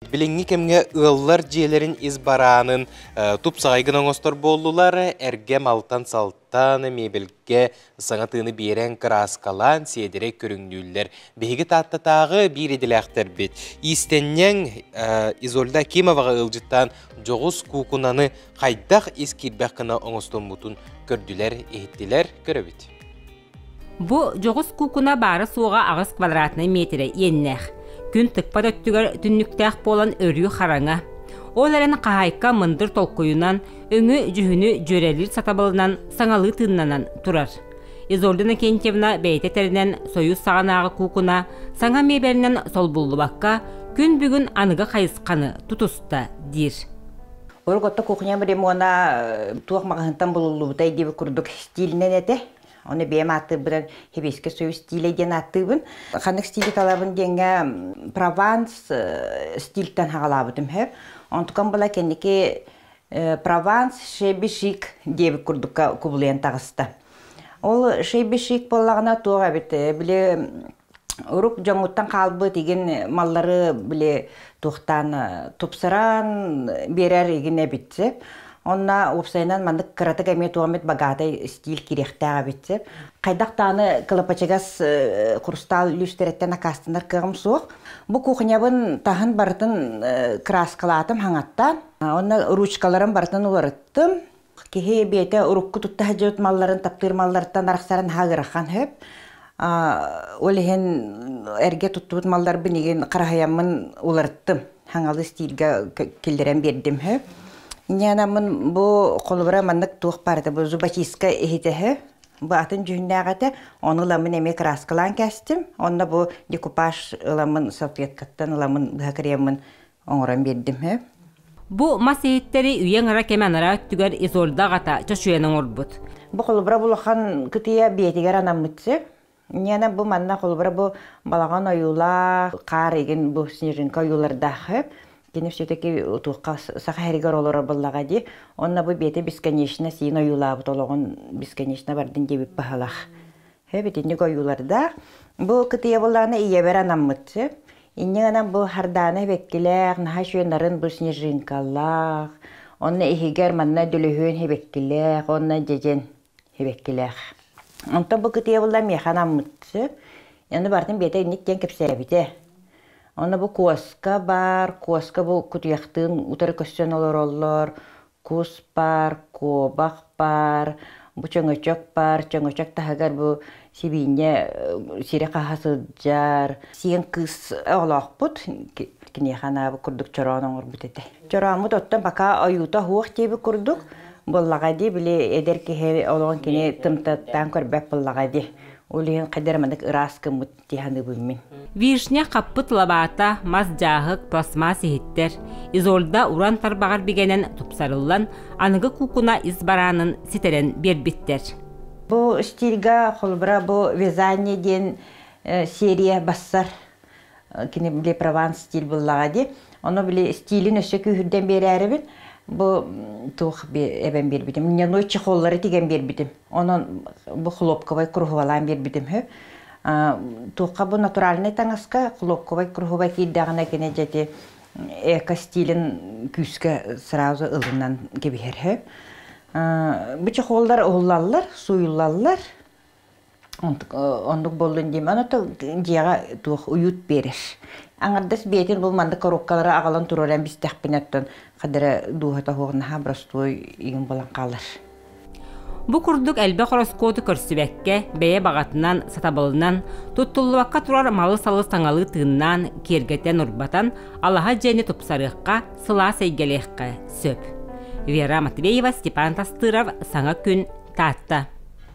Билиҥҥи кэмҥэ ыаллар дьиэлэрин ис бараанын тупсаҕайгын оҥостор буоллулар, эргэ малтан-салтан, мебельгэ саҥа тыыны биэрэн кырааскалаан, сиэдэрэй көрүҥнүүллэр. Биһиги Тааттатааҕы биир идэлээхтэрбит иистэнньэҥ Изольда Акимоваҕа ыалдьыттаан дьоҕус куукунаны хайдах ис киирбэх гына оҥостоммутун көрдүлэр, иһиттилэр, көрөбүт. Бу дьоҕус куукуна баара-суоҕа аҕыс квадратнай миэтэрэ иэннээх. Күн тыкпат өттүгэр түннүктээх буолан өрүү хараҥа. Ол эрэн хаһаайка мындыр толкуйунан, өҥү-дьүһүнү дьүөрэлиир сатабылынан саҥалыы тыыннанан турар. Изольда Иннокентьевна бэйэтэ тэринэн Союз саҕанааҕы куукуна саҥа миэбэлинэн солбуллубакка, күн бүгүн аныгы хайысханы тутуста диир. Урут кухням ремона туох маҕаһыынтан булуллубутай диэбит курдук стилинэн этэ. Оны бэйэм ааттыырбынан Хебейский союз стилэ диэн ааттыыбын. Ханнык стили талабын диэҥҥэ Прованс стильтэн хаҕалаабытым сөп. Онтукам була кэнники Прованс шебби шик диэбит курдукка кубулуйан таҕыста. Ол шебби шик буоллаҕына туох эбит били Урук дьоҥҥуттан хаалбыт игин маллары били туохтаан тупсаран биэрэр игин эбит сөп. Онно уопсайынан маннык кыратык эмиэ туох эмит богатый стиль кириэхтээх эбит сөп. Хайдах даҕаны кылапачыгас хрусталь лүүстэриттэн акаастанар кыаҕым суох. Бу кухнябын таһын барытын краскалаатым хаҥаттаан. Онно ручкаларын барытын уларыттым. Киһи бэйэтэ урукку тутта сылдьыбыт малларын таптыыр малларыттан арахсарын наһаа ыарахан сөп. Ол иһин эргэ туттубут малларбын игин хараһыйаммын уларыттым. Хаҥалы стильгэ киллэрэн биэрдим сөп. Инньэ бу холобура маннык туох баар этэ бу зубочистка иһитэ сөп. Бу атын дьүһүннээх этэ. Ону ыламмын эмиэ краскалаан кээстим. Онно бу декупаж ыламмын салфеткаттан ыламмын быһа кырыйаммын оҥорон биэрдим һэ. Бу мас иһиттэри үйэ аҥара кэм анараа өттүгэр Изольда аҕата чочуйан оҥорбут. Бу холобура улахан кытыйа биэтигэр анаммыт сөп. Ньиэнэ бу манна холобура бу балаҕан ойуулаах, хаар игин бу снежинка ойуулардаах сөп. Кини все-таки туохха саха сиригэр олорор буоллаҕа дии. Онно бу биэтэ бесконечно сиин ойуулаабыт олоҕун бесконечно бардын диэбит баһылах. Сөп итинник ойуулардаах. Бу кытыйа буоллаҕына ийэбэр анаммыт сөп. Инньэ гынан бу Хардаана эбэккилээх, наһаа үчүгэй нарын бу снежинкалаах, онно иһигэр манна дөлүһүөн эбэккилээх, уонна дьэдьэн эбэккилээх. Онтон бу кытыйа буолла миэхэ анаммыт сөп. Аны барытын бэйэтэ инник диэн кэпсээбитэ. Онно бу куоска баар, куоска бу кутуйахтыын утары көрсөн олороллор, Кус баар, куобах баар, бу чөҥөчөк баар, чөҥөчөк таһыгар бу сибиинньэ сири хаһа сылдьар. Сиэн кыыс оҕолоохпут, киниэхэ анаабыт курдук чороон оҥорбут этэ. Чорооммут оттон пока ойуута суох диэбит курдук буоллаҕа дии, били эдэр киһи олоҕун кини тымтаттаан көрбөт буоллаҕа дии. Ол иһин хайдах эрэ маннык ыраас гыммыт дии саныыбын мин. Вишня хаппыт лабаата, мас дьааһык, пластмасс иһиттэр. Изольда уран тарбаҕар бигэнэн тупсарыллан, аныгы куукуна ис бараанын ситэрэн биэрбиттэр. Бу стильга холобура бу вязание диэн серия бассар кини били прованс стиль буллаҕа дии. Ону били стилин өссө күүһүрдэн биэрээрибин бу туох эбэн биэрбитим. Льняной чехоллары тигэн биэрбитим. Онон бу хлопковай круговалаан биэрбитим үһү. Туохха бу натуральнай таҥаска хлопковай круговай киирдэҕинэ кини дьэти эко-стилин күүскэ сразу ылынан кэбиһэр үһү. Бу чехоллар уһуллаллар, сууйуллаллар. Оннук буоллун диим. Аны дьиэҕэ туох уют биэрэр. Аҥардас биэтин бу маннык коробкалары аҕалан туруоран бистэхпинэ оттон хадара дууһата суох наһаа боростуой игин буолан хаалар. Бу курдук элбэх ороскуоту көрсүбэккэ, бэйэ баҕатынан, сатабылынан, туттуллубакка турар малы-салы саҥалыы тыыннаан, киэргэтэн-урбатан, алаһа дьиэни тупсарыахха, сылаас эйгэлиэххэ сөп. Вера Матвеева, Степан Тастыров, Саҥа күн, Таатта.